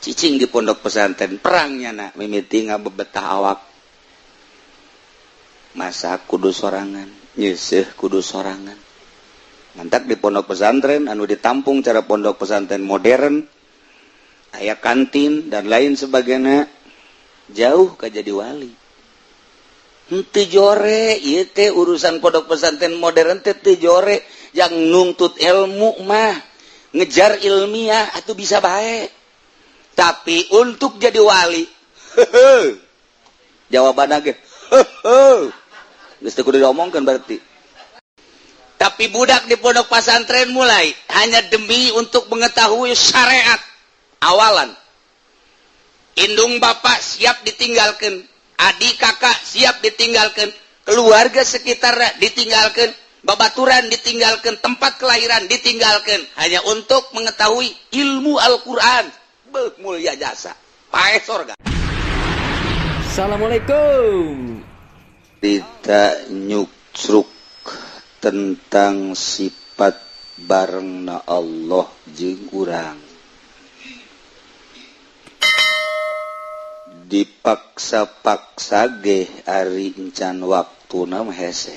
Cicing di pondok pesantren perangnya nak mimiti ngabebetah awak. Masak kudu sorangan, nyeuseih kudu sorangan. Mantak di pondok pesantren anu ditampung cara pondok pesantren modern, aya kantin dan lain sebagainya, jauh ka jadi wali. Henteu jore ieu teh urusan pondok pesantren modern teh teu jore, yang nungtut ilmu mah ngejar ilmiah atuh bisa bae. Tapi untuk jadi wali, jawaban ge geus teu kudu diomongkeun berarti. Tapi budak di pondok pesantren mulai hanya demi untuk mengetahui syariat awalan. Indung bapak siap ditinggalkan, adik kakak siap ditinggalkan, keluarga sekitar ditinggalkan, babaturan ditinggalkan, tempat kelahiran ditinggalkan, hanya untuk mengetahui ilmu Al-Quran. Beuh, mulia jasa pae sorga. Assalamualaikum. Tidak nyuksruk tentang sifat barengna Allah jeung urang. Dipaksa-paksa ge ari encan waktuna mah hese.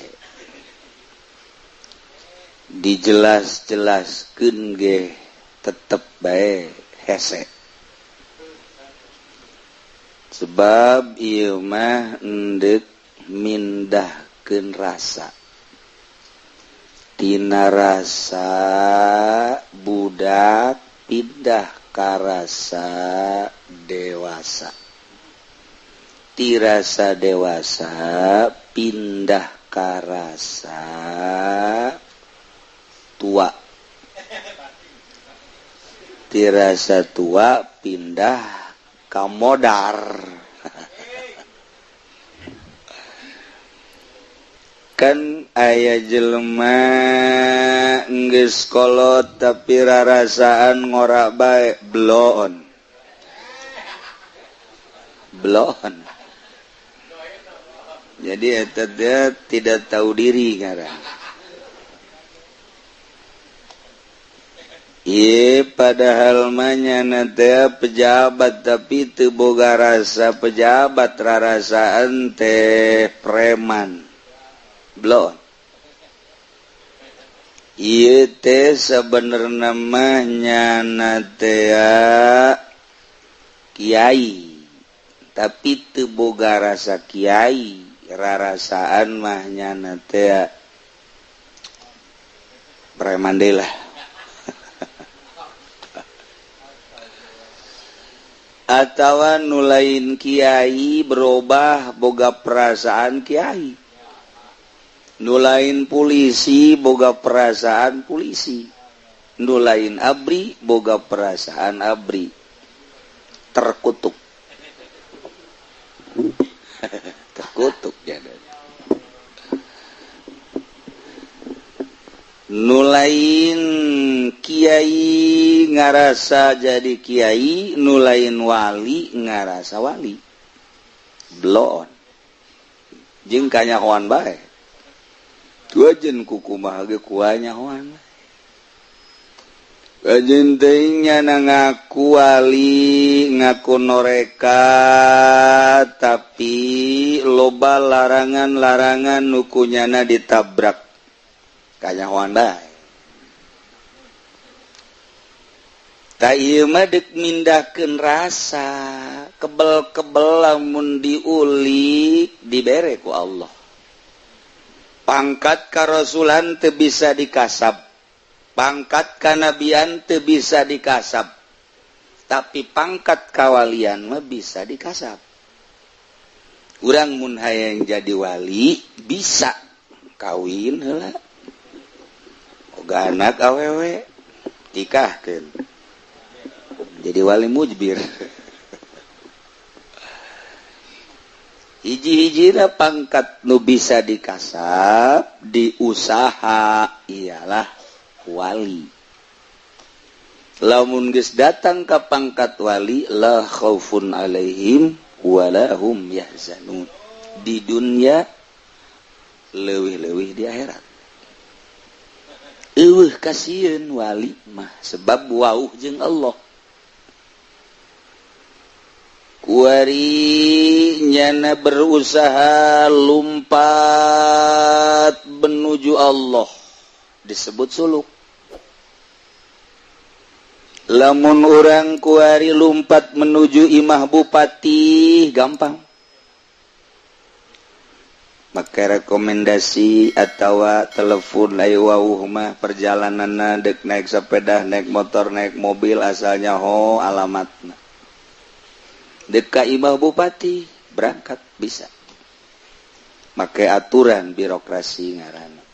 Dijelas-jelaskeun ge tetep bae hese. Sebab ieu mah endek mindahkeun rasa. Tina rasa budak pindah ka rasa dewasa. Tirasa dewasa pindah ka rasa tua. Tirasa tua pindah ka modar. Kan aya jelema geus kolot tapi rarasaan ngora bae bloon. Bloon. Jadi eta dia tidak tahu diri ngaran. Ieu padahal mah nyana teh pejabat tapi teu boga rasa pejabat, rarasaan teh preman. Bloon. Ieu teh sabenerna mah nyana teh kiai tapi teu boga rasa kiai, rarasaan mah nyana teh preman deui lah. Atawa nu lain kiai berubah boga perasaan kiai, nu lain polisi boga perasaan polisi, nu lain abri boga perasaan abri. Terkutuk. Terkutuk ya. Nu lain kiai ngarasa jadi kiai, nu lain wali ngarasa wali. Bloon. Jeung kanyahoan bae. Tuajen kukumaha ge kuanyahoan. Kajen teuing nyana ngaku wali, ngaku noreka, tapi loba larangan-larangan nu kunyana ditabrak. Kanyahoan bae. Ta ieu mah deuk mindahkeun rasa, kebel-kebel lamun diulik dibere ku Allah. Pangkat karasulan teu bisa dikasab, pangkat kanabian teu bisa dikasab, tapi pangkat kawalian mah bisa dikasab. Urang mun hayang jadi wali bisa kawin heula. Boga anak awewe nikahkeun. Jadi wali mujbir. Hiji-hijina pangkat nu bisa dikasab diusaha ialah wali. Lamun geus datang ka pangkat wali, la khaufun alaihim wala hum yahzanun. Di dunia leuwih-leuwih di akhirat. Eueuh kasieun wali mah sebab wauh jeung Allah. Kuari nyana berusaha lumpat menuju Allah disebut suluk. Lamun urang kuari lumpat menuju imah bupati gampang, maka rekomendasi atau telepon ayo wauh mah perjalanan dek naik sepeda, naik motor, naik mobil, asalnya ho alamatna dek ka imah bupati berangkat bisa. Make aturan birokrasi ngaranna.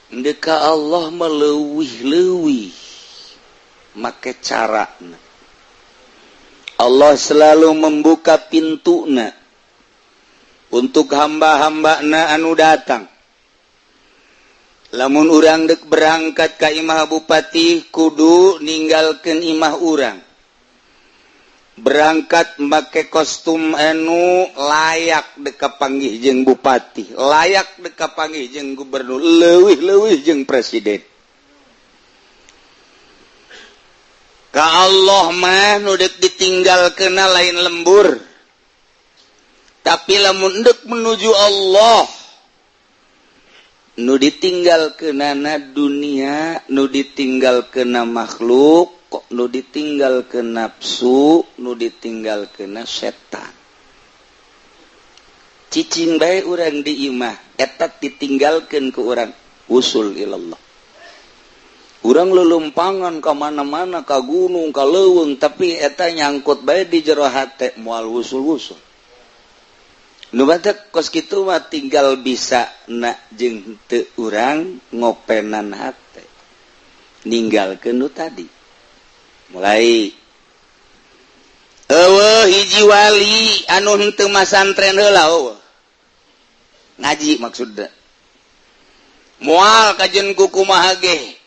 Dek ka Allah meleuwih-leuwih make carana. Allah selalu membuka pintuna untuk hamba-hamba na anu datang. Lamun urang dek berangkat ka imah bupati kudu ninggalkeun imah urang, berangkat make kostum anu layak dek kapanggih jeung bupati, layak dek kapanggih jeung gubernur, leuwih-leuwih jeung presiden. Ka Allah mah nu dek ditinggalkeunna lain lembur, tapi lamun dek menuju Allah nu ditinggalkeunana dunia, nu ditinggalkeuna makhluk, kok nu ditinggal ke nafsu, nu ditinggal ke setan. Cicing bae urang di imah eta ditinggalkeun ke urang usul ilallah. Urang lelumpangan ka mana-mana, ka gunung, ka leuweung, tapi eta nyangkut bae di jero hate moal wusul-wusul. Nu batek kos kitu mah tinggal bisa na jeung teu urang ngopenan hate ninggalkeun nu tadi. Mulai eueuh hiji wali anu henteu masantren heula eueuh ngaji maksudna moal kajen ku kumaha ge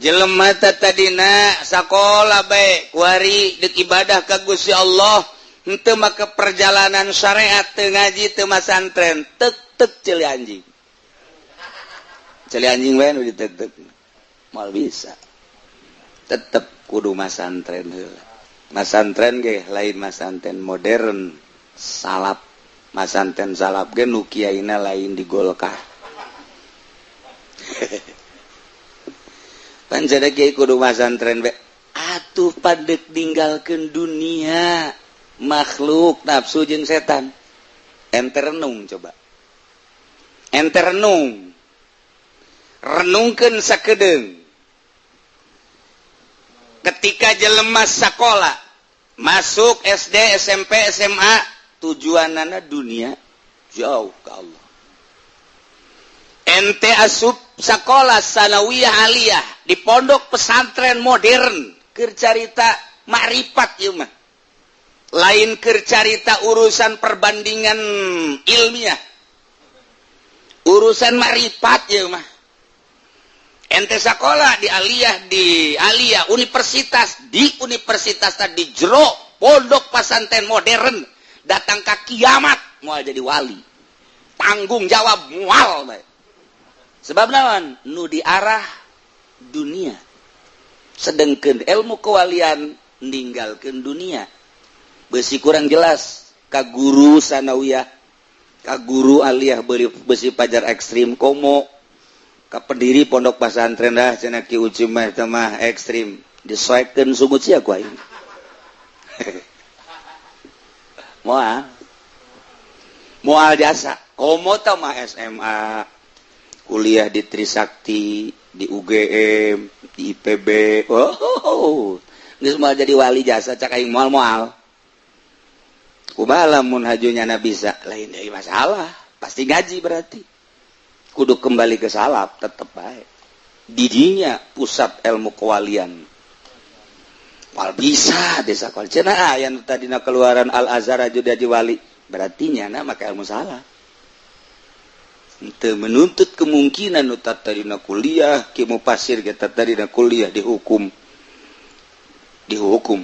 jelema teh tadina sakola bae kuari deuk ibadah ka Gusti Allah henteu make perjalanan syariat, teu ngaji, teu masantren, tek tek ceuli anjing, ceuli anjing bae nu ditek-tek moal bisa. Tetep kudu masantren heula. Masantren ge lain masantren modern salap. Masantren salap ge nu kiaina lain di Golkar. Pan jadi kiai kudu masantren be. Atuh padek ninggalkeun dunia, makhluk, nafsu jeung setan. Ente renung coba. Ente renung. Renungkeun sakedeung. Ketika jelema sakola masuk SD, SMP, SMA, tujuanana dunia jauh ke Allah. Ente asup sakola sanawiyah aliyah di pondok pesantren modern keur carita makrifat ieu mah. Lain keur carita urusan perbandingan ilmiah. Urusan makrifat ieu mah. Ente sekolah di aliyah, di aliyah universitas, di universitas tadi jero pondok pesantren modern datang ke kiamat moal jadi wali, tanggung jawab moal bae. Sebab naon nu diarah dunia, sedengkeun ilmu kewalian ninggalkeun dunia. Besi kurang jelas ka guru sanawiyah, ka guru aliyah, besi pajar ekstrim komo ka pendiri pondok pesantren dah cenah Ki Uci mah eta mah ekstrim, disoekeun sungut sia ku aing. Moal moal jasa komo tah mah SMA kuliah di Trisakti, di UGM, di IPB. Oh, geus moal jadi wali jasa cak aing moal moal. Kumaha lamun hajunya na bisa lain dari masalah, pasti ngaji berarti. Kudu kembali ke salaf tetep bae. Didinya pusat ilmu kewalian. Wal bisa desa kol cenah aya nu tadina keluaran Al Azhar aju jadi wali, berarti nyana maka ilmu salah. Teu menuntut kemungkinan nu tadina kuliah ki mufasir ge tadina kuliah dihukum. Dihukum.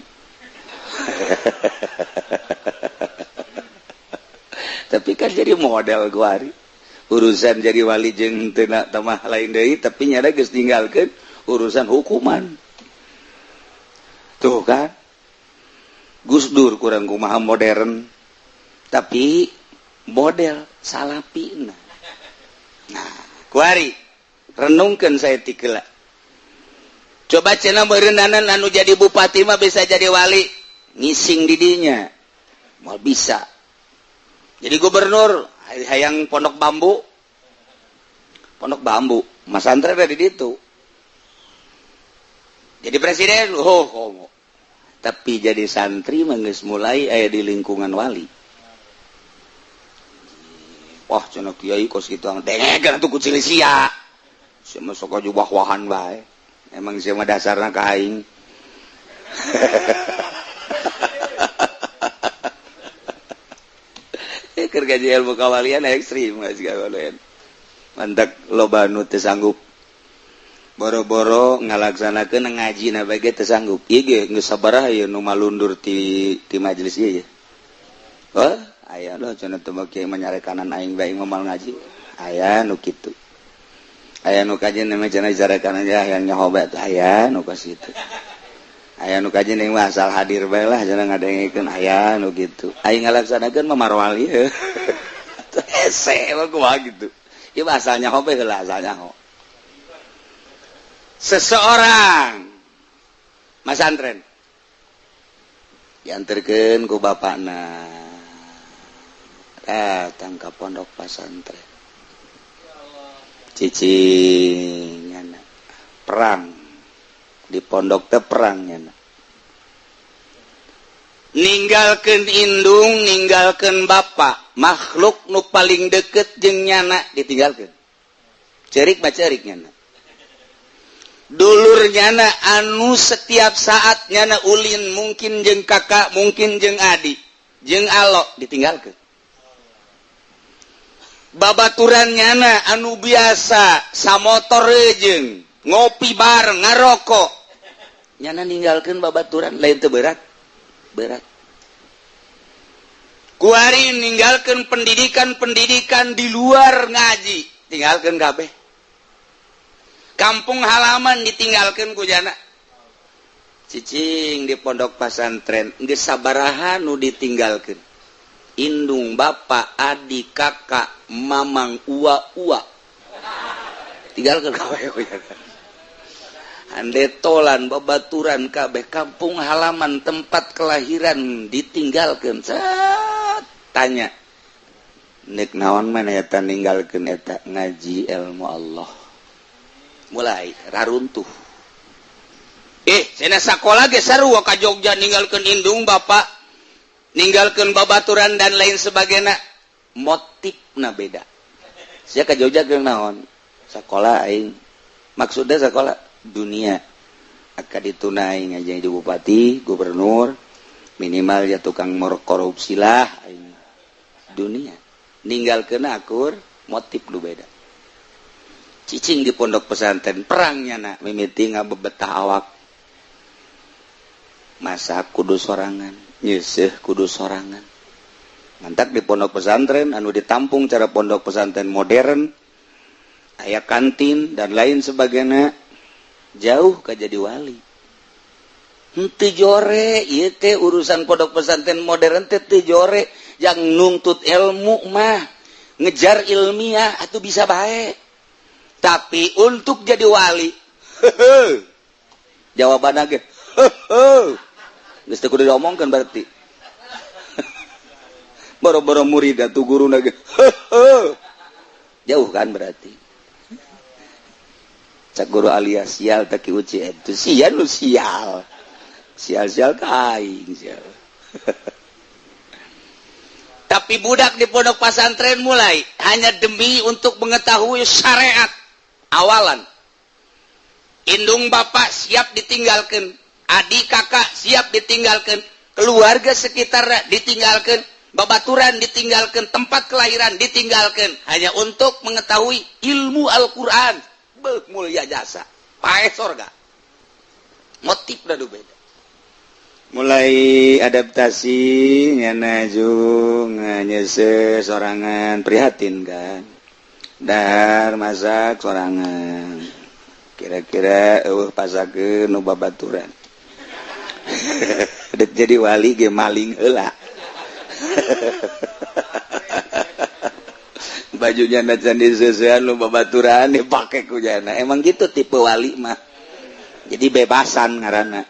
Tapi kan jadi model guari. Urusan jadi wali jeung teu tamah lain deui, tapi nyada geus ninggalkeun urusan hukuman. Tuh kan. Gus Dur kurang kumaha modern tapi model salapi. Nah, kuari renungkan saya tikela. Coba cenah meureunana anu jadi bupati mah bisa jadi wali, ngising didinya mau bisa jadi gubernur, hayang pondok bambu, pondok bambu masantren dari ditu. Jadi presiden, oh komo. Tapi jadi santri mah geus mulai aya di lingkungan wali. Wah, cenah kiai kos kitu dengekeun atuh ku sia. Sia mah sok aja wah-wahan bae. Emang sia mah dasarna ka aing. Keur gaji ilmu kawalian ekstrim geus kawalian. Mantak loba nu teu sanggup. Boro-boro ngalaksanakeun ngaji na bae ge teu sanggup. Ieu ge geus sabaraha ieu nu malundur ti majelis ieu ya. Oh, aya loh cenah teu mah kiai manyarekanan aing bae moal ngaji. Aya nu kitu. Aya nu kajen mah cenah jarekanan ya hayang nyaho bae aya nu kos kitu. Aya nu kajen mah asal hadir bae lah cenah ngadengekeun aya nu kitu. Aing ngalaksanakeun mah marwali. Hese mah kumaha kitu. Ieu mah asal nyaho bae heula asal nyaho. Seseorang masantren diantarkeun ku bapakna datang ka pondok pasantren, cicing nyana perang di pondok teh perang nyana, ninggalkeun indung, ninggalkeun bapak, makhluk nu paling deket jeung nyana ditinggalkeun, cerik mah cerik nyana. Dulur nyana anu setiap saat nyana ulin mungkin jeung kakak, mungkin jeung adik, jeung alok ditinggalkeun. Babaturan nyana anu biasa samotor jeung ngopi bareng ngarokok, nyana ninggalkeun babaturan lain teu berat, berat. Kuari ninggalkeun pendidikan-pendidikan di luar ngaji, tinggalkeun kabeh. Kampung halaman ditinggalkan ku jana. Cicing di pondok pasantren geus sabaraha nu ditinggalkeun. Indung, bapak, adik, kakak, mamang, ua-ua. Tinggalkeun kabeh ku jana. Handetolan, babaturan kabeh, kampung halaman tempat kelahiran ditinggalkeun. Set, tanya. Nek naon mana eta ninggalkeun eta ngaji ilmu Allah. Mulai raruntuh. Cenah sakola ge sarua ka Jogja ninggalkeun indung bapak, ninggalkeun babaturan dan lain sebagainya. Motifna beda. Sia ka Jogja keur naon? Sakola aing. Maksudnya sakola dunia. Aka dituna aing aja jadi bupati, gubernur, minimal ya tukang korupsi lah aing. Dunia. Ninggalkeun akur, motif lu beda. Cicing di pondok pesantren perangnya nak mimiti ngabebetah awak, masak kudu sorangan, nyeseh kudu sorangan. Mantak di pondok pesantren anu ditampung cara pondok pesantren modern, aya kantin dan lain sebagainya, jauh ka jadi wali. Henteu jore ieu teh urusan pondok pesantren modern teh teu jore, yang nuntut ilmu mah ngejar ilmiah atuh bisa bae. Tapi untuk jadi wali, jawaban ge, geus teu kudu diomongkeun berarti. Boro-boro murid atuh guruna ge, jauh kan berarti. Cak guru alias sial teh ki uci itu sial nu sial. Sial-sial ka aing sial. Tapi budak di pondok pasantren mulai hanya demi untuk mengetahui syariat. Awalan indung bapak siap ditinggalkan, adik kakak siap ditinggalkan, keluarga sekitar ditinggalkan, babaturan ditinggalkan, tempat kelahiran ditinggalkan, hanya untuk mengetahui ilmu Al-Quran. Beuh mulia jasa, paeh sorga. Motif dah beda. Mulai adaptasi nyana jung nyese sorangan prihatin kan. Dahar masak sorangan, kira-kira eueuh pasakeun nu babaturan. Dek jadi wali ge maling heula. Bajunya can diseuseuan lu babaturan dipake ku jana. Emang gitu tipe wali mah. Jadi bebasan ngaranna.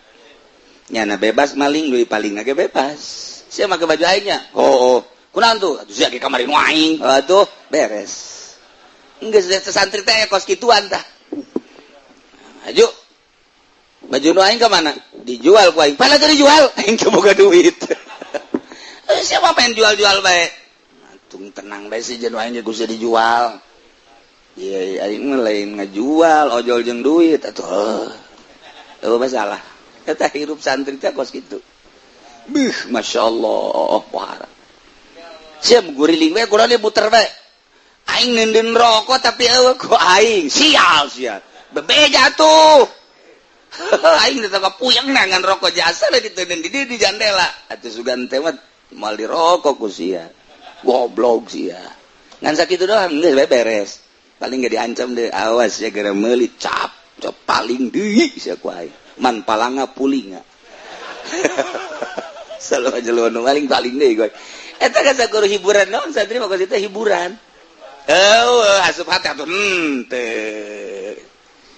Nyana bebas maling deui paling ge bebas. Sia make baju aingnya. Oh, oh. Kunaon tuh? Atuh sia ge kamari nu aing. Atuh beres. Geus santri teh kos kituan tah. Aju. Baju nu aing ka mana? Dijual ku aing. Pana teh dijual? Aing teu boga duit. Siapa pengen jual-jual bae? Tung tenang bae si jeung aing ge geus dijual. Ieu aing mah lain ngajual ojol jeung duit atuh. Eueuh masalah. Eta hirup santri teh kos kitu. Beuh, masyaallah, wah. Siap guriling we kurang muter bae. Aing ngeundeun rokok tapi eueuh ku aing. Sial sia. Bebeja tuh. Aing teh puyeng ngan rokok jasa diteundeun di jandela. Atuh sugan teh mah moal dirokok ku sia. Goblok sia. Ngan sakitu doang geus beres. Paling ge diancam deh, awas ya gara meuli cap, cap paling deui sia ku aing. Man palanga pulinga. Selalu aja lu maling paling deui gue. Eta kan sakur hiburan naon santri mah kos hiburan. Eueuh asup hati atuh henteu.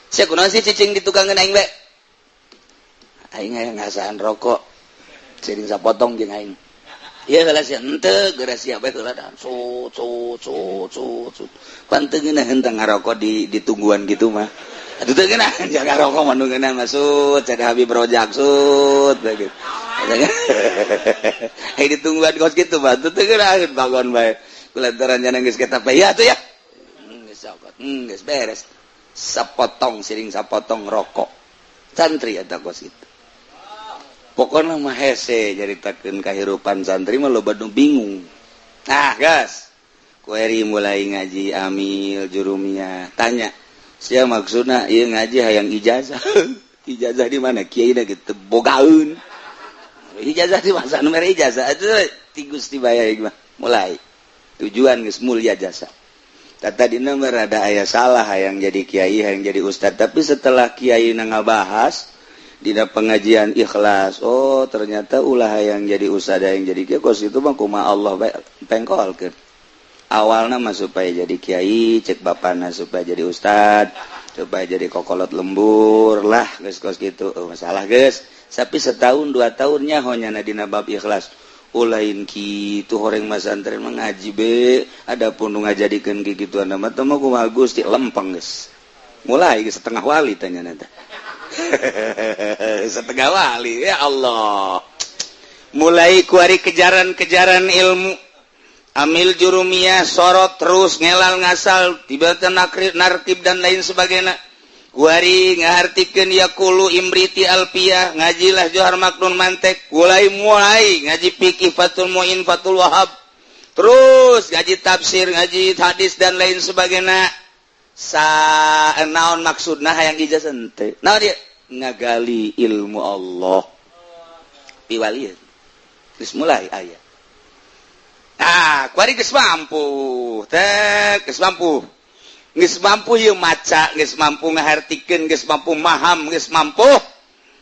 Sia kunaon sih cicing di tukangeun aing we? Aing aya ngasaan rokok. Sering sapotong jeung aing. Ieu heula sia henteu geura sia bae heula da. Sut sut sut sut sut. Pan teu ngeunaheun teh ngarokok di ditungguan gitu mah. Atuh teu ngeunaheun jangan ngarokok mah nu ngeunah mah sut cada Habib Rojak sut gitu. Hei ditungguan kos kitu mah teu ngeunaheun bangon bae. Kulantaran nya geus ketape ya atuh ya. Geus cokot. Geus beres. Sapotong siring sapotong rokok. Santri eta kos kitu. Pokokna mah hese nyaritakeun kahirupan santri mah loba nu bingung. Nah, gas. Kueri mulai ngaji amil jurumiyah. Tanya, sia maksudna ieu ngaji hayang ijazah. Ijazah di mana? Kiai na gitu bogaeun. Ijazah di masa nu mere ijazah atuh ti Gusti bae mah. Mulai tujuan geus mulia jasa. Tata dina mah rada aya salah hayang jadi kiai, hayang jadi ustad, tapi setelah kiai na ngabahas dina pengajian ikhlas, oh ternyata ulah yang jadi ustad yang jadi kiai kos itu mah kumaha Allah bae pengkolkeun. Awalna mah supaya jadi kiai, cek bapana supaya jadi ustad, supaya jadi kokolot lembur lah geus kos kitu. Oh, masalah geus. Tapi setahun dua tahun nyaho nyana dina bab ikhlas. Ulain kitu horeng masantren mah ngaji be, adapun nu ngajadikeun kikituan mah teh mah kumaha Gusti lempeng geus. Mulai geus setengah wali tanya teh. Setengah wali ya Allah. Mulai kuari kejaran-kejaran ilmu. Amil jurumiyah sorot terus ngelal ngasal tiba-tiba narkib dan lain sebagainya. Kuari ngahartikeun yaqulu imriti alpiyah ngajilah Johar Maknun mantek mulai ngaji fikih Fathul Muin Fathul Wahab terus ngaji tafsir ngaji hadis dan lain sebagainya. Sa naon maksudna hayang ijazah henteu naon dia ngagali ilmu Allah piwalieun geus mulai aya. Nah kuari geus mampu teh geus mampu geus mampu ieu maca geus mampu ngahartikeun geus mampu maham geus mampu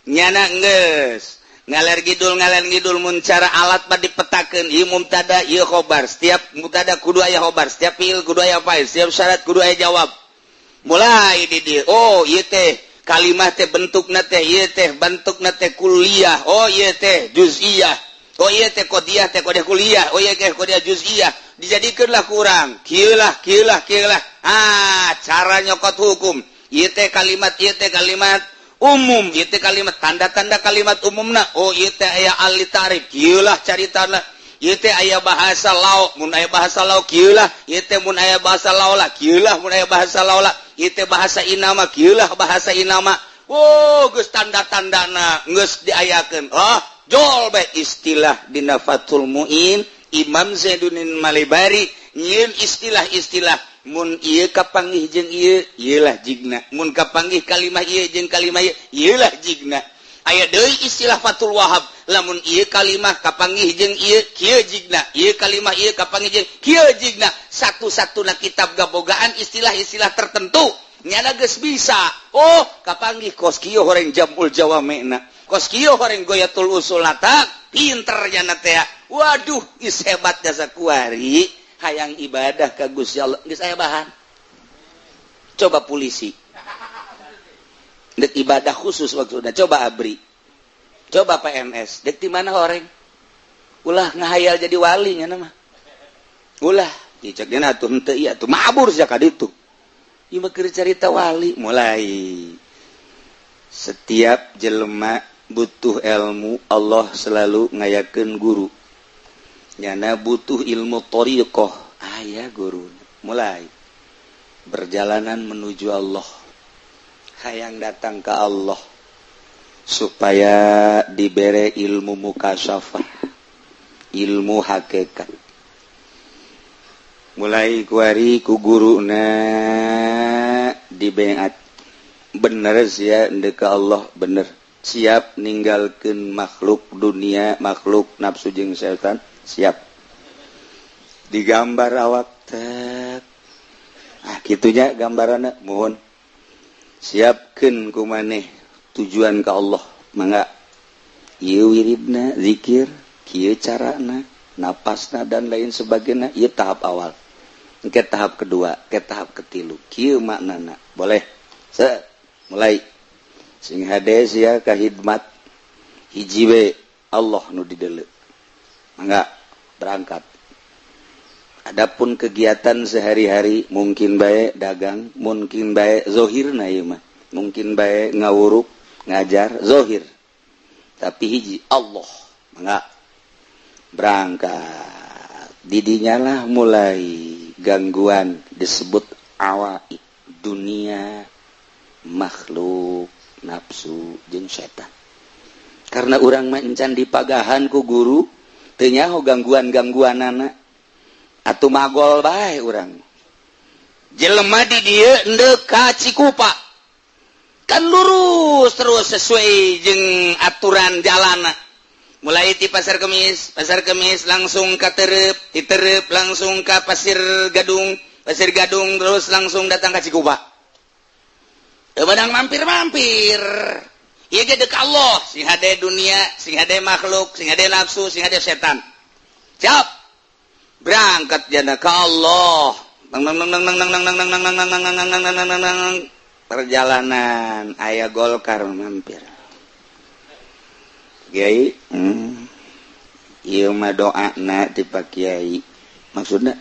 nyana geus ngaler ngidul mun cara alat mah dipetakeun ieu mubtada ieu khobar setiap mubtada kudu aya khobar setiap fiil kudu aya fa'il setiap syarat kudu aya jawab. Mulai di dieu oh ieu teh kalimah teh bentukna teh ieu teh bentukna teh kuliah oh ieu teh juz'iyah oh ieu teh qodiyah teh qodiyah kuliah oh ieu teh qodiyah juz'iyah dijadikeunlah kurang kieu lah kieu lah kieu lah. Ah cara nyokot hukum ieu teh kalimat umum ieu teh kalimat tanda-tanda kalimat umumna oh ieu teh aya al ta'rif kieu lah caritana ieu teh aya bahasa lauk mun aya bahasa lauk kieu lah ieu teh mun aya bahasa laula kieu lah mun aya bahasa laula ieu teh bahasa inama kieu lah bahasa inama. Oh geus tanda-tandana geus diayakeun oh jol bae istilah dina Fathul Muin Imam Zainuddin Malibari nyieun istilah-istilah mun ieu kapanggih jeung ieu ieu lah jigna mun kapanggih kalimah ieu jeung kalimah ieu ieu lah jigna. Aya deui istilah Fathul Wahab lamun ieu kalimah kapanggih jeung ieu kieu jigna ieu kalimah ieu kapanggih jeung kieu jigna. Satu-satuna kitab gabogaan istilah-istilah tertentu nyana geus bisa oh kapanggih kos kieu horeng jamul jawamena. Kos kieu horeng goyatul usul tak pinter jana teh. Waduh, geus hebat jasa kuari hayang ibadah ka Gusti Allah geus aya bahan. Coba polisi. Dek ibadah khusus maksudna, coba ABRI. Coba PNS, dek di mana horeng? Ulah ngahayal jadi wali nya mah. Ulah diceknya atuh henteu ieu atuh mabur sia ka ditu. Ieu mah keur carita wali mulai. Setiap jelema butuh ilmu, Allah selalu ngayakeun guru. Nyana butuh ilmu thariqah, aya guru. Mulai berjalanan menuju Allah. Hayang datang ke Allah supaya dibere ilmu mukasyafah, ilmu hakikat. Mulai kuari ku guruna dibeat. Bener sia ndek ka Allah bener. Siap ninggalkeun makhluk dunia, makhluk nafsu jeung setan, siap. Digambar awak tek. Ah kitunya gambaranna mohon. Siapkeun ku maneh tujuan ka Allah, mangga. Ieu wiridna zikir, kieu carana, napasna dan lain sebagainya, ieu tahap awal. Ke tahap kedua, ke tahap ketilu, kieu maknana. Boleh. Se mulai sing hade sia ka hidmat hiji we Allah nu dideuleu. Mangga berangkat. Adapun kegiatan sehari-hari mungkin bae dagang, mungkin bae zohirna ieu mah, mungkin bae ngawuruk, ngajar zohir. Tapi hiji Allah, mangga berangkat. Didinya lah mulai gangguan disebut awaik, dunia, makhluk, nafsu jeung setan. Karena urang mah encan dipagahan ku guru, teu nyaho gangguan-gangguanana. Atuh magol bae urang. Jelema di dieu endek ka Cikupa. Kan lurus terus sesuai jeung aturan jalana. Mulai ti Pasar Kemis langsung ka Terep, ti Terep langsung ka Pasir Gadung terus langsung datang ka Cikupa. Teu meunang mampir-mampir. Ieu ge deuk Allah, sing hade dunia, sing hade makhluk, sing hade nafsu, sing hade setan. Siap. Berangkat jana ka Allah. Nang nang nang nang nang nang nang nang nang nang nang nang nang nang nang. Perjalanan aya Golkar mampir. Kiai, ieu mah doana ti Pak Kiai. Maksudna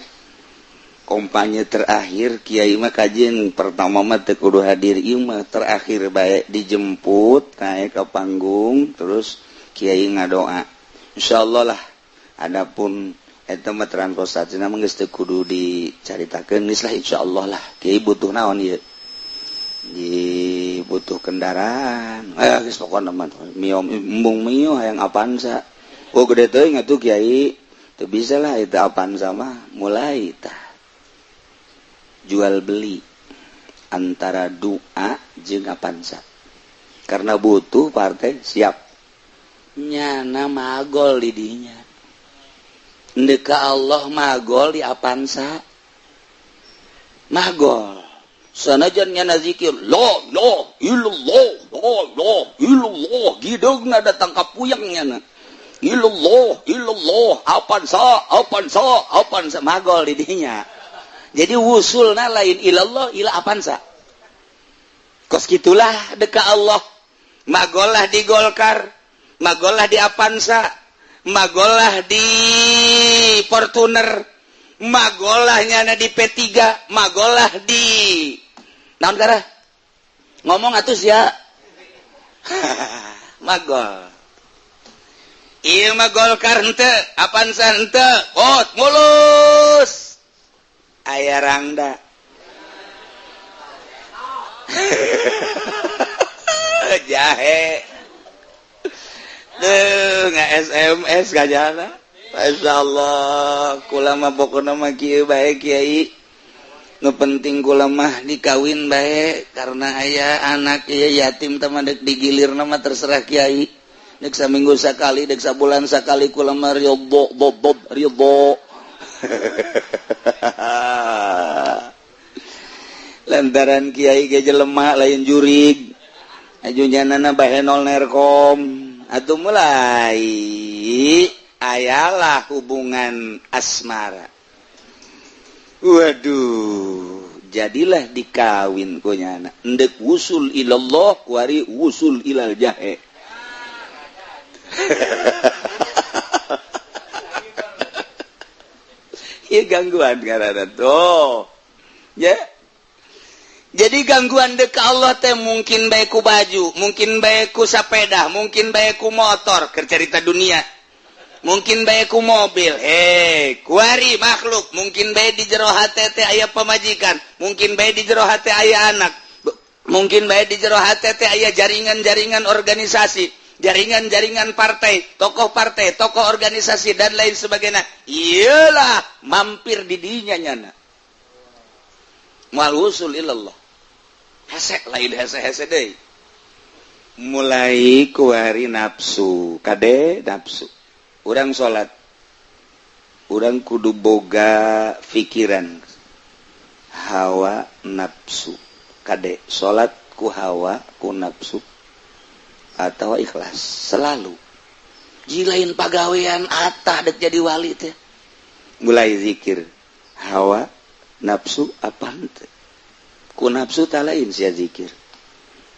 kampanye terakhir Kiai mah kajian pertama mah teu kudu hadir, ieu mah terakhir bae dijemput naik ke panggung terus Kiai ngadoa. Insyaallah lah. Adapun eta mah transportasina mah geus teu kudu dicaritakeun geus lah insyaallah lah. Kiai butuh naon ieu? Di butuh kendaraan. Geus pokona mah mio embung mio hayang Avanza. Oh gede teuing atuh Kiai. Teu bisa lah itu Avanza mah mulai tah. Jual beli antara doa jeung Avanza. Karena butuh partai siap. Nyana magol di dinya. Ndek ka Allah magol di Avanza. Magol. Sanajan nyana zikir la la illallah la la illallah gideungna datang ka puyeng nyana. Illallah illallah Avanza Avanza Avanza magol di dinya. Jadi wusulna lain ilallah ila Avanza. Kos kitulah deka Allah. Magolah di Golkar, magolah di Avanza, magolah di Fortuner, magolah nyana di P3, magolah di naon kara? Ngomong atuh sia. Magol. Ieu mah Golkar henteu, Avanza henteu, ot mulus. Aya rangda. Jahe. Duh, nggak SMS gajana. Masya Allah, kula mah pokona mah kieu bae Kiai. Nu penting kula mah dikawin bae karena aya anak ieu yatim teh mah deuk digilirna mah terserah Kiai. Deuk saminggu sakali, deuk sabulan sakali kula mah ridho bob ridho. Lantaran Kiai ge jelema lain jurig. Aju nyanana bahenol nerkom. Atau mulai ayalah hubungan asmara. Waduh, jadilah dikawin ku nyana. Endek wusul ilallah kuari wusul ilal jahe. Iya gangguan karena tuh. Ya. Jadi gangguan dek Allah teh mungkin bae ku baju, mungkin bae ku sepeda, mungkin bae ku motor, keur carita dunia. Mungkin bae ku mobil, kuari makhluk, mungkin bae di jero hate teh aya pamajikan, mungkin bae di jero hate aya anak, mungkin bae di jero hate teh aya jaringan-jaringan organisasi, jaringan-jaringan partai, tokoh tokoh organisasi dan lain sebagainya. Iyalah mampir di dinya nyana. Mal wusul ilallah. Hese lain hese-hese deui. Mulai kuari nafsu, kade nafsu. Urang salat, urang kudu boga pikiran hawa nafsu. Kade salat ku hawa ku nafsu atau ikhlas selalu. Jilain pagawean atah dek jadi wali teh. Mulai zikir hawa nafsu apa henteu? Ku nafsu tak lain sia zikir.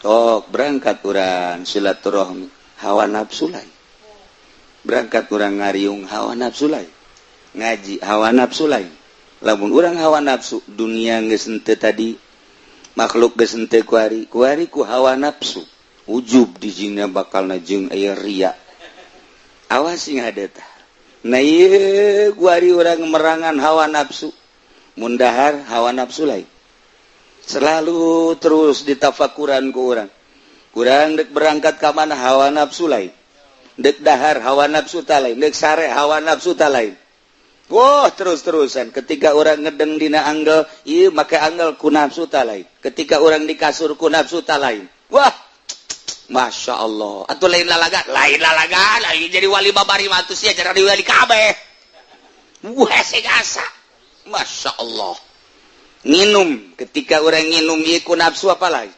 Tok berangkat urang silaturahmi hawa nafsu lain. Berangkat urang ngariung hawa nafsu lain. Ngaji hawa nafsu lain. Lamun urang hawa nafsu dunia geus henteu tadi, makhluk geus henteu kuari, kuari ku hawa nafsu. Ujub di jina bakal jeung aya ria. Awas sing hade tah. Nah ieu kuari urang merangan hawa nafsu. Mun dahar hawa nafsu lain. Selalu terus ditafakuran ku urang. Kurang dek berangkat ka mana hawa nafsu lain. Dek dahar hawa nafsu ta lain, dek sare hawa nafsu ta lain. Wah, terus-terusan ketika orang ngedeng dina anggel, ieu make anggel ku nafsu ta lain. Ketika orang di kasur ku nafsu ta lain. Wah, Masya Allah. Atuh lain lalaga, lain jadi wali babari mah atuh sia jadi wali kabeh. Wah, hese gasa. Masya Allah. Nginum, ketika orang nginum ieu ku nafsu apa lain?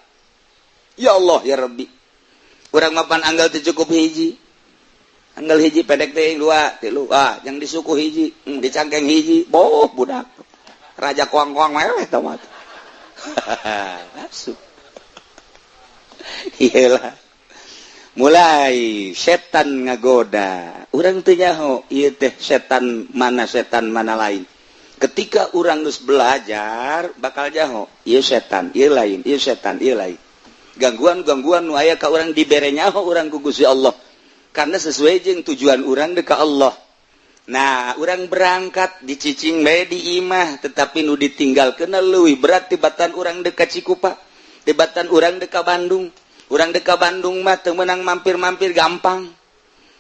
Ya Allah ya Rabbi. Urang mapan anggal teu cukup hiji. Anggal hiji pendek teh dua, tilu, ah yang disuku hiji, dicangkeng hiji, boh budak. Raja koang-koang meweh tah mah. Nafsu. Iyalah. Mulai setan ngagoda. Urang teu nyaho ieu teh setan mana lain. Ketika urang geus belajar bakal nyaho ieu setan, ieu lain, ieu setan, ieu lain. Gangguan-gangguan nu aya ka urang dibere nyaho urang ku Gusti Allah. Karena sesuai jeung tujuan urang deuk ka Allah. Nah, urang berangkat dicicing bae di imah, tetapi nu ditinggalkeun leuwih berat tibatan urang deuk ka Cikupa, tibatan urang deuk ka Bandung. Urang deuk ka Bandung mah teu meunang mampir-mampir gampang.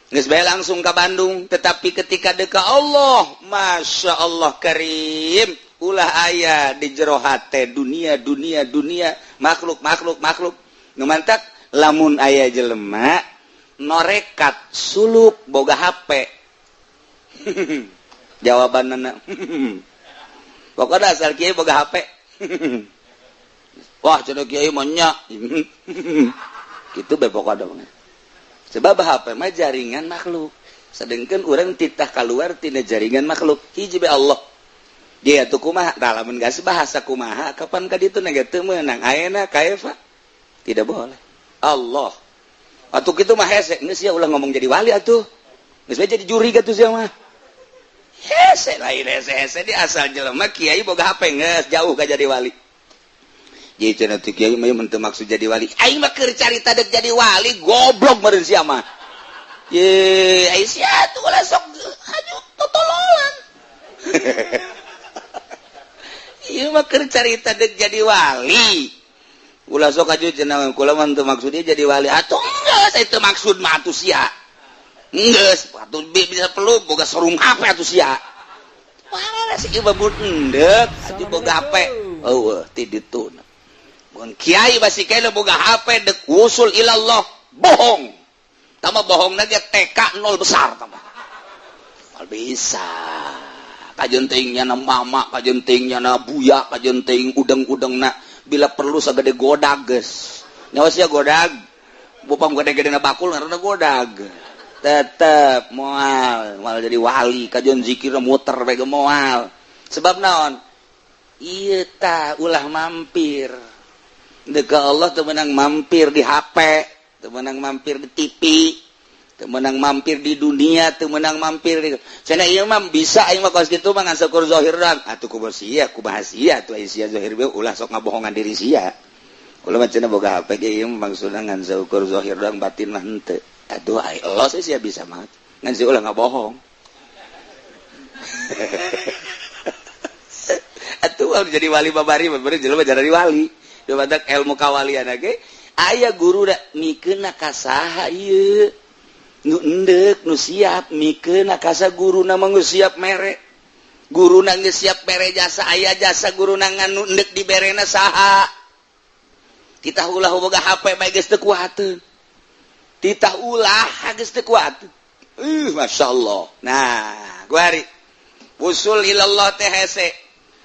Geus bae langsung ka Bandung, tetapi ketika deuk ka Allah, Masya Allah karim, ulah aya di jero hate dunia dunia dunia, makhluk makhluk makhluk. Nu mantak lamun aya jelema norekat suluk boga HP. Jawabanna pokoknya asal kiai boga HP. Wah cenah kiai mah nya. Kitu bae pokokna. Sebab HP mah jaringan makhluk. Sedangkan urang titah keluar tina jaringan makhluk. Hiji bae Allah. Dia tuh kumaha? Tah lamun geus bahasa kumaha kapan ka ditu na ge teu meunang ayeuna kaefa? Tidak boleh. Allah. Atuh kitu mah hese, geus sia ulah ngomong jadi wali atuh. Geus bae jadi juri atuh sia mah. Hese lain hese-hese di asal jelema kiai boga HP geus jauh ka jadi wali. Jadi cenah teh kiai mah mun teu maksud jadi wali. Aing mah keur carita deuk jadi wali goblok meureun sia mah. Ye, ai sia tuh ulah sok haju totololan. Ieu mah keur carita deuk jadi wali. Ulah sok aju cenah kula mah teu maksudnya jadi wali. Atuh geus itu maksud mah atuh sia. Geus atuh bisa perlu boga sarung HP atuh sia. Wah, si ieu babut endek atuh boga HP. Eueuh ti ditu. Mun kiai basi kene boga HP dek wusul ilallah bohong. Tama bohongna ge TK 0 besar tama. Mal bisa. Kajentingnya na mama, kajentingnya na buya, kajenting udeng-udengna bila perlu sagede godag geus. Nyawa sia godag. Bupang gede-gede na bakul ngaranna godag. Tetep moal, moal jadi wali, kajon zikir muter bae ge moal. Sebab naon? Ieu tah ulah mampir. Deka Allah teu meunang mampir di HP, teu meunang mampir di TV, teu meunang mampir di dunia, teu meunang mampir di cenah ieu mah bisa aing mah kos kitu mah ngan seukur zahir doang. Atuh kumaha sia, kumaha sia atuh aya sia zahir bae ulah sok ngabohongan diri sia. Kula mah cenah boga HP ge ieu mah maksudna ngan seukur zahir doang, batin mah henteu. Aduh ai Allah sih sia bisa mah. Ngan sia ulah ngabohong. Atuh jadi wali babari babari jelema jadi wali. Dumadak ilmu kawalian ge aya guru da mikeun ka saha ieu nu endek nu siap mikeun ka sa guruna mah geus siap mere. Guruna geus siap mere jasa, aya jasa guruna ngan nu endek diberena saha. Titah ulah boga HP bae geus teu kuateun. Titah ulah geus teu kuateun. Masyaallah. Nah, guari usul ilallah teh hese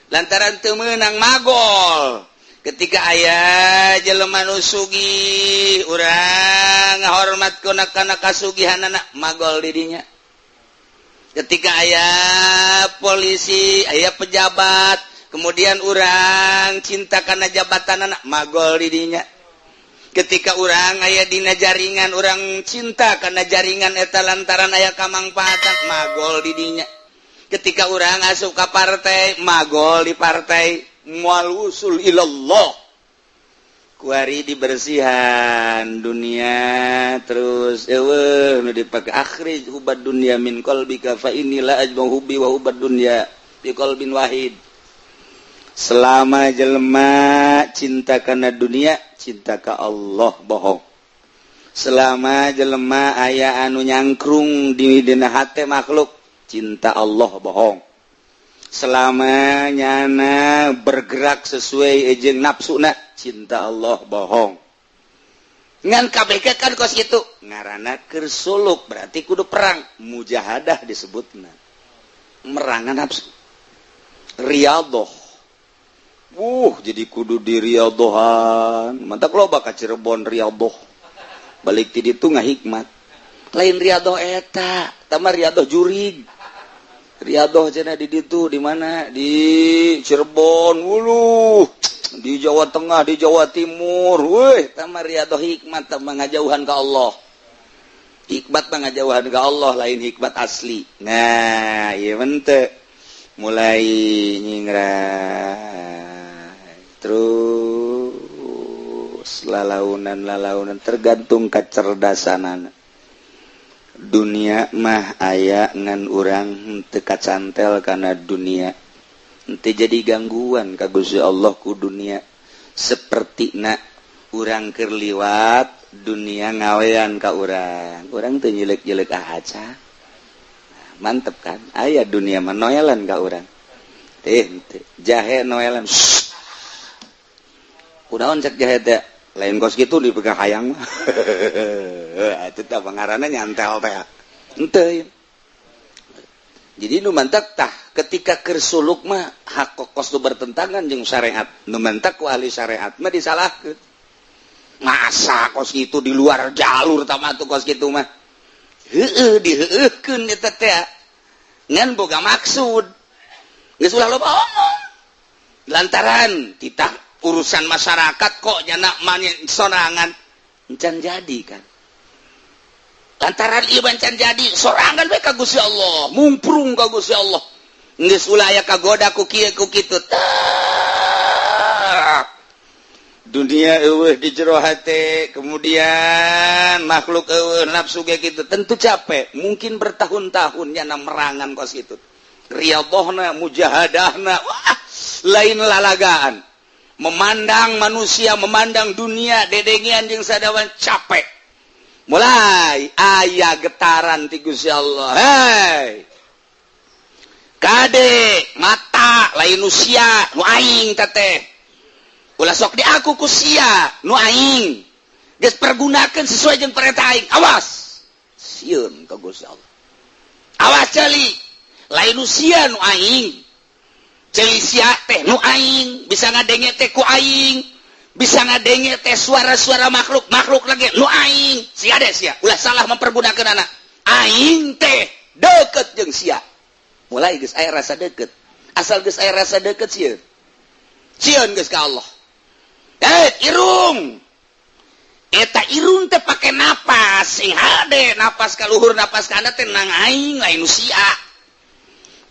lantaran teu meunang magol. Ketika aya jelema nu sugih urang ngahormat kana kana kasugihanana magol di dinya. Ketika aya polisi, aya pejabat, kemudian urang cinta kana jabatanana magol di dinya. Ketika urang aya dina jaringan, urang cinta kana jaringan eta lantaran aya kamangpaatan magol di dinya. Ketika urang asup ka partai, magol di partai. Mual usul ilallah kuari dibersihan dunia terus eueuh nu dipake akhrij hubad dunya min qalbika fa inni la ajma'u hubbi wa hubad dunya bi qalbin wahid. Selama jelema cinta kana dunia, cinta ka Allah bohong. Selama jelema aya anu nyangkrung di dina hate makhluk, cinta Allah bohong. Selama nyana bergerak sesuai jeung nafsuna, cinta Allah bohong. Ngan KBK kan kos kitu ngaranna keur suluk, berarti kudu perang, mujahadah disebutna, merangan nafsu, riyadhah. Jadi kudu diriyadhahan. Mantap loba ka Cirebon riyadhah, balik ti ditu ngahikmat. Lain riyadhah eta, tama riyadhah jurig. Riyadhah cenah di ditu di mana? Di Cirebon, uluh, di Jawa Tengah, di Jawa Timur. Weuh, tama riyadhah hikmat, tama ngajauhan ka Allah. Hikmat mah ngajauhan ka Allah, lain hikmat asli. Nah, ieu mah mulai nyingrai terus lalaunan-lalaunan tergantung kecerdasanana. Dunia mah aya ngan urang teu kacantel kana dunia, henteu jadi gangguan ka Gusti Allah ku dunia. Sapertina urang keur liwat dunia ngawean ka urang, urang teu nyelek-nyelek aca. Mantep kan aya dunia mah noelan ka urang teh henteu jahe noelan. Kunaon cek jahe teh lain kos kitu dipegang hayang mah. Itu teh pangaranna nyantel teh henteu. Jadi nu mantak tah ketika keur suluk mah hak kos nu bertentangan jeung syariat, nu mantak ku ahli syariat mah disalahkeun. Masa kos kitu di luar jalur tah mah kos kitu mah heueuh diheueuhkeun eta teh ngan boga maksud geus ulah loba omong lantaran titah urusan masyarakat kok nyana sorangan encan jadi kan lantaran ieu encan jadi sorangan we ka Gusti Allah, mumprung ka Gusti Allah, geus ulah aya kagoda ku kieu ku kitu. Dunia eueuh di jero hate, kemudian makhluk eueuh, nafsu ge kitu, tentu capek, mungkin bertahun-tahun nyana merangan kos kitu, riyadhahna, mujahadahna, wah lain lalagaan. Memandang manusia, memandang dunia, dedengian jeung sadawan capek. Mulai aya getaran ti Gusti Allah. Hei, kade mata lain usia nu aing teteh. Ulah sok di aku ku sia nu aing. Geus pergunakeun sesuai jeung perintah aing. Awas. Sieun ka Gusti Allah. Awas ceuli, lain usia nu aing. Ceuli sia teh nu aing, bisa ngadenge teh ku aing, Bisa ngadenge teh suara-suara makhluk, makhluk lagi nu aing. Sia deh sia, ulah salah mempergunakan anak. Aing teh deket jeung sia. Mulai geus aya rasa deket. Asal geus aya rasa deket, sieun. Sieun geus ka Allah. Eh, irung. Eta irung teh pake napas, sing hade napas ka luhur, napas ka handap teh nang aing, lain nu sia.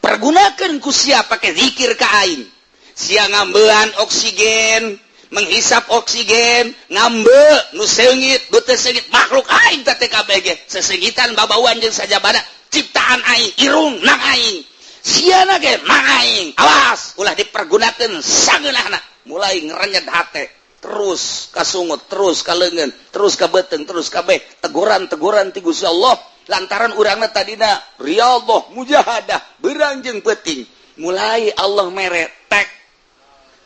Pergunakeun ku sia pake zikir ka aing. Sia ngambean oksigen, menghisap oksigen, ngambe nu seungit, nu teu seungit, makhluk aing teh TKBG. Sesengitan, babauan jeung sajabana ciptaan aing, irung nang aing. Siana ge nang aing. Awas, ulah dipergunakeun sangeunahna. Mulai ngerenyet hate, terus kasungut, terus ka leungeun, terus ka beuteung, terus kabeh teguran-teguran ti Gusti Allah lantaran urangna tadina riyadhah, mujahadah, beurang jeung peuting. Mulai Allah mere tek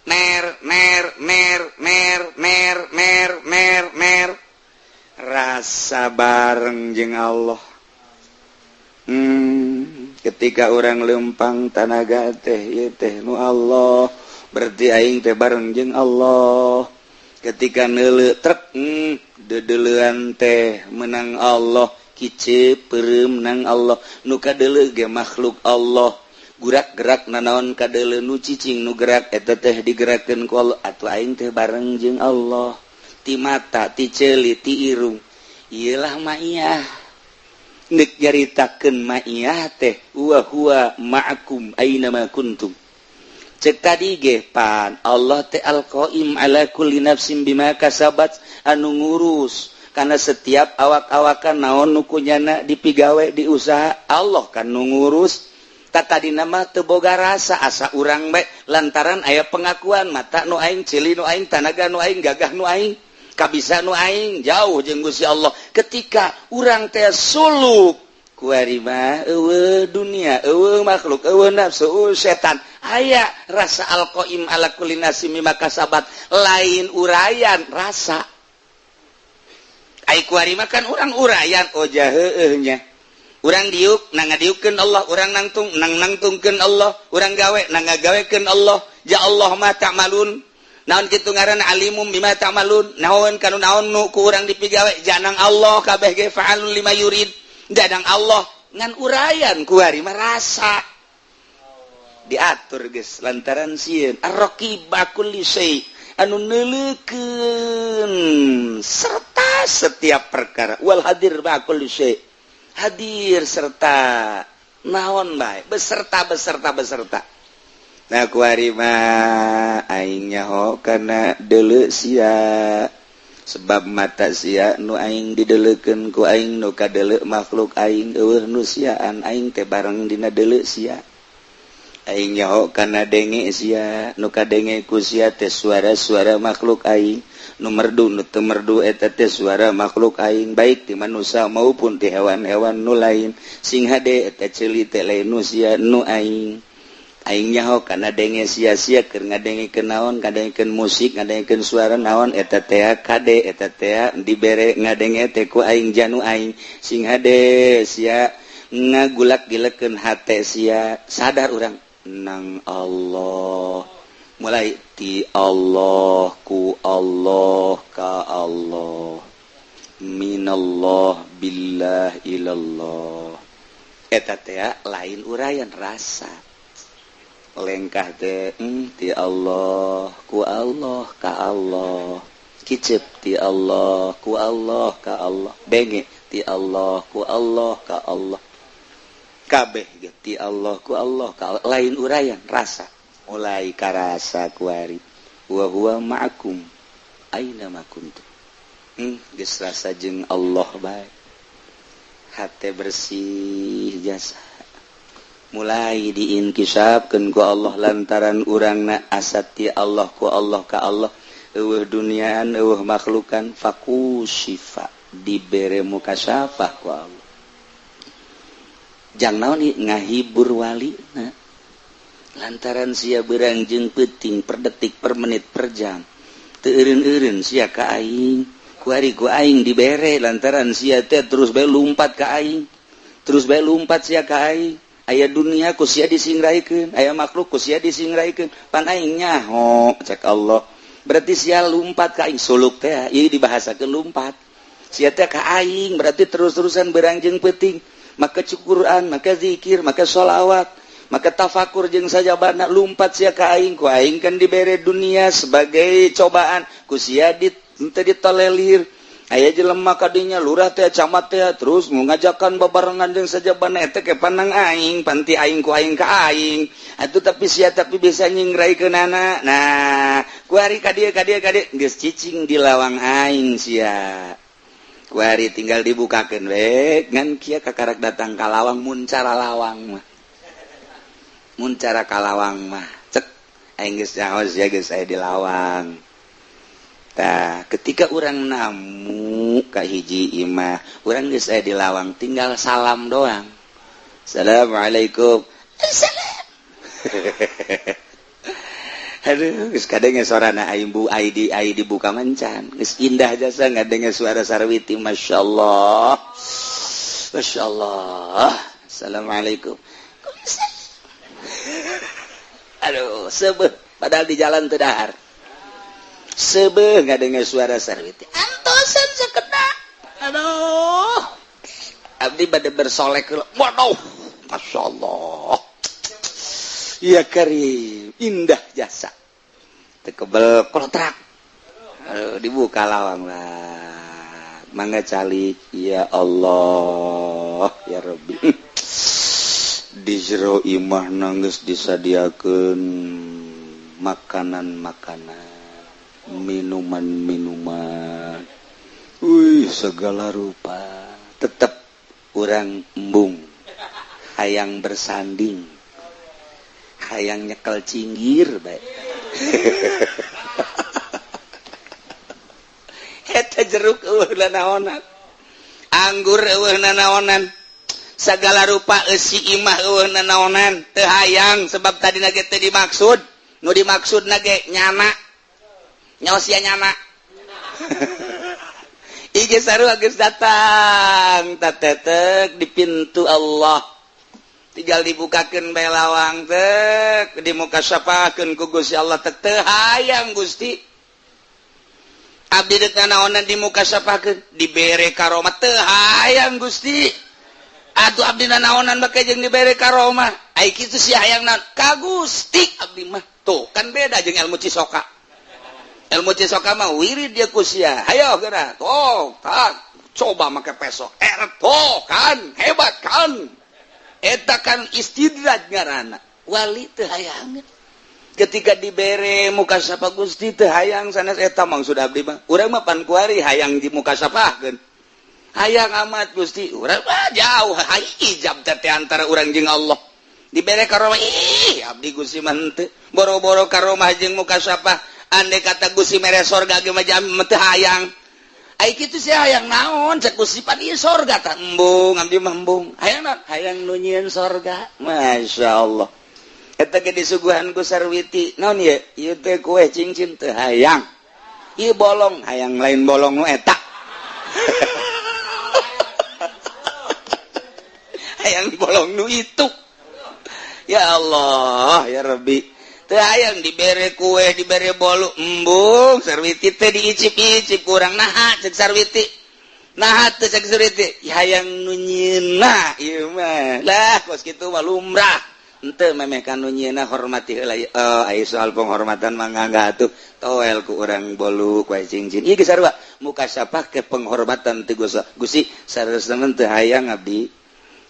ner ner ner ner ner ner ner ner, rasa bareng jeung Allah. Ketika orang lempang tanaga teh, ieu teh nu Allah, berarti aing teh bareng jeung Allah. Ketika neuleu trek, deudeulean teh menang Allah, kicep peureum nang Allah, nu kadeuleu ge makhluk Allah, gerak-gerak nanaon kadeuleu, nu cicing nu gerak eta teh digerakkeun ku Allah, atuh aing teh bareng jeung Allah. Ti mata, ti ceuli, ti irung, ieu lah maiyah. Nek nyaritakeun maiyah teh wa huwa ma'akum aina ma kuntum. Cek tadi ge pan Allah teh al-qaim ala kulli nafsin bima kasabat, anu ngurus karena setiap awak-awakan naon nu kunyana dipigawe, diusaha, Allah kan nu ngurus. Tak tadi nama teu boga rasa, asa urang bae lantaran aya pengakuan mata nu aing, ceuli nu aing, tanaga nu aing, gagah nu aing, kabisa nu aing, jauh jeung Gusti Allah. Ketika urang teh suluk kuari mah euweuh dunia, euweuh makhluk, euweuh nafsu, euweuh setan, aya rasa al-qaim ala kulli nafsin bima kasabat, lain urayan, rasa. Ai kuari mah kan urang urayan, oh jaheueuh nya. Urang diuk nang ngadiukkeun Allah, urang nangtung nang nangtungkeun Allah, urang gawe nang ngagawekeun Allah. Ya Allah ma ta'malun. Naon kitu ngaranna alimum bima ta'malun. Naon kanu naon nu ku urang dipigawe janang Allah kabeh ge, fa'alun lima yurid. Janang Allah, ngan urayan kuari mah rasa. Diatur geus lantaran sieun ar-raqib kulli syai, anu neuleukeun serta setiap perkara, wal hadir ma kulli syai, hadir serta naon bae, beserta beserta beserta. Nah, kuari mah aing nyaho kana deuleu sia, sebab mata sia nu aing dideleukeun ku aing, nu kadeuleu makhluk aing, euweuh nu siaan, aing teh bareng dina deuleu sia. Aing nyaho kana denge sia, nu kadenge ku sia teh suara-suara makhluk aing, nu merdu nu teu merdu eta teh suara makhluk aing, baik ti manusia maupun ti hewan-hewan nu lain. Sing hade eta ceuli teh lain nu sia, nu aing. Aing nyaho kana denge sia, sia keur ngadengekeun naon, ngadengekeun musik, ngadengekeun suara naon eta teh, kade eta teh dibere ngadenge teh ku aing, janu aing. Sing hade sia ngagulak gilekeun hate sia, sadar urang nang Allah, mulai ti Allah, ku Allah, ka Allah, minallah, billah, ilallah. Eta teh lain urayan, rasa. Lengkah teh ti Allah, ku Allah, ka Allah, kicep ti Allah, ku Allah, ka Allah, denge ti Allah, ku Allah, ka Allah, kabeh ge ti Allah, ku Allah, ka Allah, lain urayan, rasa. Mulai karasa kuari wa huwa ma'akum aina ma kuntum. Geus rasa jeung Allah bae, hate bersih jasa, mulai diinkisafkeun ku Allah lantaran urangna asat ti Allah, ku Allah, ka Allah, euweuh duniaan, euweuh makhlukan, fakusyifa, dibere mukasyafah ku Allah. Jang naon ngahibur wali nah, lantaran sia beurang jeung peuting, per detik, per menit, per jam teu eureun-eureun sia ka aing, kuari ku aing dibere lantaran sia teh terus bae lumpat ka aing, terus bae lumpat sia ka aing. Aya dunia ku sia disingraikeun, aya makhluk ku sia disingraikeun, pan aing nyaho, cek Allah. Berarti sia lumpat ka aing, suluk teh ieu dibahasakeun lumpat. Sia teh ka aing berarti terus-terusan beurang jeung peuting. Maka Quran, maka zikir, maka sholawat, maka tafakur jeung sajabana, lumpat sia ka aing. Ku aing kan dibere dunia sebagai cobaan, ku sia dit henteu ditolelir. Aya jelema kadinya, lurah teh, camat teh, terus ngajakan babarengan jeung sajabana eta ke panang aing, panti aing ku aing ka aing atuh, tapi sia tapi bisa nyingraikeunana. Nah, kuari ka dieu, ka dieu, ka dieu, geus cicing di lawang aing sia. Kuari tinggal dibukakeun we ngan kieu, kakarak datang ka lawang. Mun cara lawang mah, mun cara ka lawang mah, cek aing geus nyaho sia geus aya di lawang. Tah, ketika urang namu ka hiji imah, urang geus aya di lawang, tinggal salam doang. Assalamualaikum. Assalam. Aduh, geus kadenge sorana aing bu ID ID dibuka mencan. Geus indah jasa ngadenge suara sarwiti, masyaallah. Masyaallah. Assalamualaikum. Aduh, sebeh padahal di jalan teu dahar. Sebeh ngadenge suara sarwiti. Antosan sakedak. Aduh. Abdi bade bersolek heula. Waduh, masyaallah. Ya karim, indah jasa. Teu kebel kolotrak. Aduh, dibuka lawang lah. Mangga calik, ya Allah, ya Rabbi. Di jero imah geus disadiakeun makanan-makanan, minuman-minuman. Wih, segala rupa. Tetep urang embung. Hayang bersanding. Hayang nyekel cinggir bae. Eta jeruk euweuh nanaonan. Anggur euweuh nanaonan. Segala rupa eusi imah euweuh nanaonan. Teu hayang sebab tadi ge teu dimaksud. Nu dimaksud ge nyana. Nyaho sia nyana. Ige sarua geus datang tatetek di pintu Allah. Tinggal dibukakeun bae lawang tek, dimukasyafakeun ku Gusti Allah teh, teu hayang Gusti. Abdi deuk nanaonan dimukasyafakeun, dibere karomah, teu hayang Gusti. Atuh abdi nanaonan bake jeung dibere karomah. Ai kitu sia hayang naon? Ka Gusti abdi mah. Tuh, kan beda jeung ilmu Cisoka. Ilmu Cisoka mah wirid dia ku sia. Hayo geura. Tuh, tak coba make pesok. Tuh kan hebat kan. Eta kan istidraj ngaranna. Wali teu hayang. Ketika dibere mukasyafah Gusti teu hayang sanes eta maksud abdi mah. Urang mah pan kuari hayang di mukasyafahkeun. Hayang amat Gusti. Urang mah jauh hijab teh antara urang jeung Allah. Dibere karomah, ih abdi Gusti mah henteu. Boro-boro karomah jeung mukasyafah. Andai kata Gusti mere sorga ge mah jam teu hayang. Ai kitu sia hayang naon cek Gusti, pan ieu sorga tah, embung abdi mah embung. Hayang naon? Hayang nu nyieun sorga. Masyaallah. Eta ge disuguhan ku sarwiti. Naon ieu? Ieu teh kue cincin, teu hayang. Ieu bolong, hayang lain bolong nu eta. Hayang bolong nu itu. Ya Allah, ya Rabbi. Teu hayang dibere kue, dibere bolu, embung sarwiti teh diicip-icip kurang, naha cek sarwiti. Naha teu cek sarwiti, hayang nu nyieunna ieu mah. Lah kos kitu mah lumrah. Henteu memeh ka nu nyieunna, hormati heula. Oh, ai soal penghormatan mah ngangga atuh. Toel ku urang bolu kue cincin. Ieu geus sarua mukasyafah ke penghormatan teu Gusti, sareuseuna teu hayang abdi.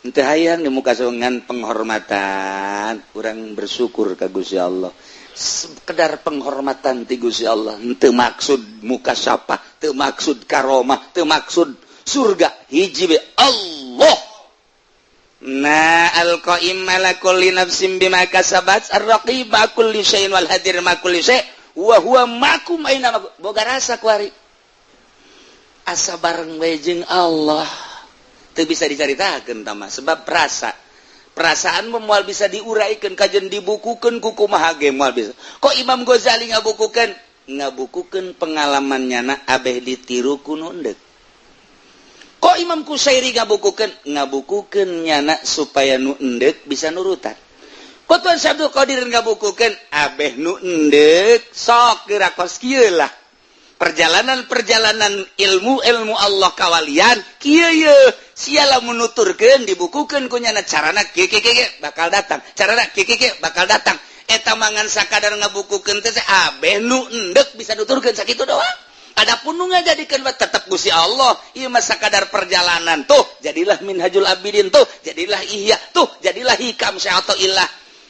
Henteu hayang di muka ngan penghormatan, urang bersyukur ka Gusti Allah. Sekedar penghormatan ti Gusti Allah, henteu maksud mukasyafah, teu maksud karomah, teu maksud surga, hiji be Allah. Nah, al-qaim ala kulli nafsin bima kasabat, ar-raqib ma kulli syai'in wal hadir ma kulli syai' wa huwa ma'akum aina ma. Boga rasa kuari asa bareng we jeung Allah. Teu bisa dicaritakeun tah mah sebab rasa perasaan moal bisa diuraikan, kajen dibukukeun ku kumaha ge moal bisa. Kok Imam Ghazali ngabukukeun ngabukukeun pengalaman nyana abeh ditiru ku nu endek. Kok Imam Kusairi ngabukukeun ngabukukeun nyana supaya nu endek bisa nurutan. Ku Tuan Syekh Abdul Qadir ngabukukeun abeh nu endek sok geura kos kieu lah. Perjalanan-perjalanan ilmu-ilmu Allah kawalian kieu ye sia lamun nuturkeun, dibukukeun ku nyana, carana kieu kieu kieu bakal datang, carana kieu kieu bakal datang. Eta mangan sakadar ngabukukeun teh, abeh nu endek bisa nuturkeun sakitu doang. Adapun nu ngajadikeun mah tetep Gusti Allah. Ieu mah sakadar perjalanan. Tuh jadilah Minhajul Abidin, tuh jadilah Ihya, tuh jadilah Hikam atau ilah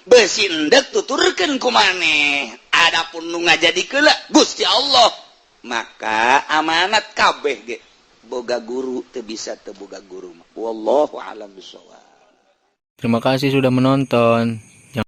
besi endek tuturkeun ku maneh. Adapun nu ngajadikeun Gusti Allah. Maka amanat kabeh ge boga guru, teu bisa teu boga guru mah. Wallahu alam bisawab. Terima kasih sudah menonton.